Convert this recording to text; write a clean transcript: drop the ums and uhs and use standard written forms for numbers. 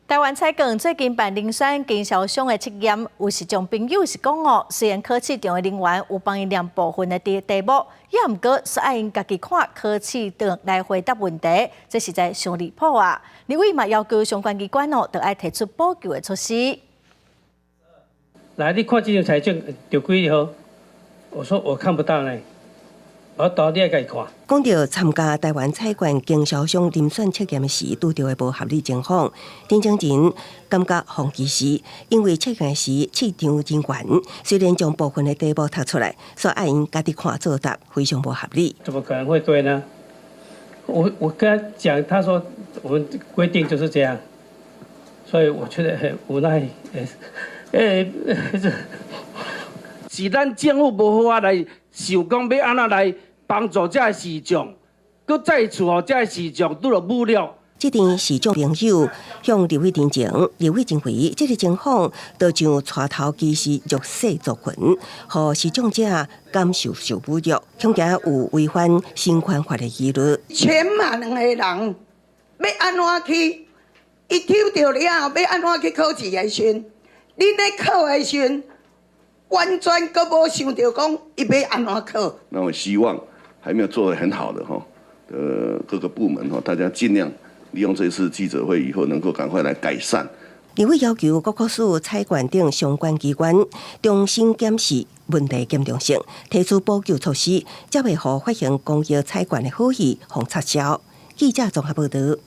台灣彩券最近辦遴選經銷商的測驗，有視障朋友是講哦，雖然考試場的人員有幫伊念部分的題目，也毋過煞愛𪜶家己看考試單來回答問題，這實在傷離譜啊！立委嘛要求相關機關哦，著愛提出補救的措施。來，你看這張彩券著幾號？我說我看不到呢。我到底愛共伊看。講著參加台灣彩券經銷商遴選測驗時，拄著的無合理情況，陳清仁感覺予歧視，因為測驗時試場人員雖然將部分的題目讀出來，煞愛𪜶家己看作答，非常無合理。怎麼可能會對呢？我跟他講，他說我們規定就是這樣，所以我覺得很無奈。欸，是咱政府無好仔來想講欲按怎來幫助這个視障，閣再次予這个視障拄著侮辱。這陣視障朋友向立委陳情，立委認為這个情況就像帶頭歧視弱勢族群，予視障者感受受侮辱，恐驚有違反性權法的疑慮。千萬兩個人欲按怎去？伊抽著了後，欲按怎去考試的時陣？恁咧考的時陣，完全閣無想著講伊欲按怎考。那我希望還沒有做得很好的哈，各個部門哈，大家盡量利用這次記者會以後，能夠趕快來改善。立委要求國考署、彩券等相關機關重新檢視問題嚴重性，提出補救措施，才袂予發行公益彩券的好意予拆銷。記者綜合報導。